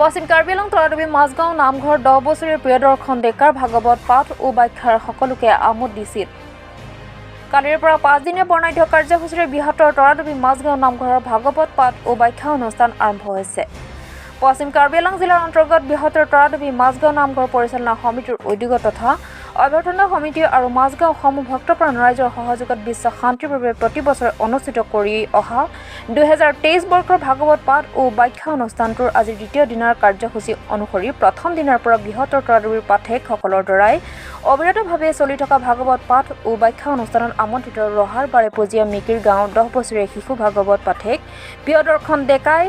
পশ্চিম কাৰ্বি আংলং তৰাডুবি মাজগাঁও নামঘৰ 10 বছৰীয়া প্ৰিয়দৰ্শন ডেকাৰ ভাগৱত পাঠ ও ব্যাখ্যাৰ সকলোকে আমোদ দিছিল। কালিৰ পৰা 5 দিনীয়া বৰ্ণাঢ্য কাৰ্যসূচীৰে বৃহত্তৰ তৰাডুবি মাজগাঁও নামঘৰৰ ভাগৱত পাঠ ও ব্যাখ্যা অনুষ্ঠান আৰম্ভ হৈছে। পশ্চিম কাৰ্বি আংলং জিলাৰ অন্তৰ্গত বৃহত্তৰ তৰাডুবি মাজগাঁও নামঘৰ পৰিচালনা সমিতিৰ উদ্যোগত তথা অভ্যৰ্থনা সমিতি আৰু মাজগাঁও সমূহ ভক্তপ্ৰাণ ৰাইজৰ সহযোগত বিশ্ব শান্তিৰ বাবে প্ৰতি বছৰে অনুষ্ঠিত কৰি অহা 2023 বৰ্ষৰ ভাগৱত পাঠ ও ব্যাখ্যা অনুষ্ঠানটোৰ আজি দ্বিতীয় দিনাৰ কাৰ্যসূচী অনুসৰি প্ৰথম দিনাৰ পৰা বৃহত্তৰ তৰাডুবিৰ পাঠকসকলৰ দ্বাৰাই অবিৰতভাৱে চলি থকা ভাগৱত পাঠ ও ব্যাখ্যা অনুষ্ঠানত আমন্ত্ৰিত ৰহাৰ বাৰেপজীয়া মিকিৰ গাঁও 10 বছৰীয়া শিশু ভাগৱত পাঠক প্ৰিয়দৰ্শন ডেকাই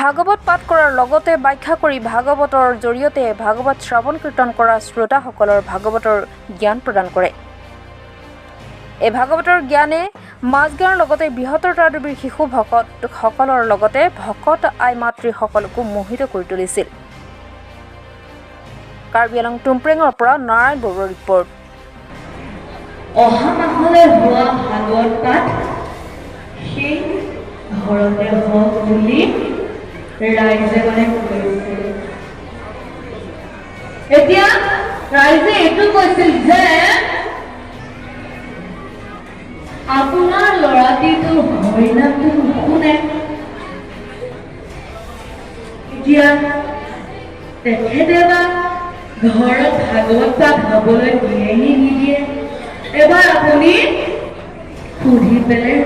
ভাগৱত পাঠ কৰাৰ লগতে ব্যাখ্যা কৰি ভাগৱতৰ জৰিয়তে ভাগৱত শ্ৰৱণ কীৰ্তন কৰা শ্ৰোতাসকলৰ ভাগৱতৰ জ্ঞান প্ৰদান কৰে। এই ভাগৱতৰ জ্ঞানে মাজগাঁৱৰ লগতে বৃহত্তৰ তৰাডুবিৰ শিশু ভকতসকলৰ লগতে ভকত আই মাতৃসকলকো মোহিত কৰি তুলিছিল। কাৰ্বি আংলং টুমপ্ৰেঙৰ পৰা নাৰায়ণ বৰুৱাৰ ৰিপৰ্ট। অহা মাহলৈ হোৱা ভাগৱত পাঠ সেই ঘৰতে হওক বুলি ৰাইজে মানে কৈছিল। এতিয়া ৰাইজে এইটো কৈছিল যে আপোনাৰ ল'ৰাটিতো হৰিনামটো নুশুনে। এতিয়া তেখেতে বা ঘৰত ভাগৱত পাঠ হ'বলৈ দিয়ে নে নিদিয়ে, এবাৰ আপুনি সুধি পেলাই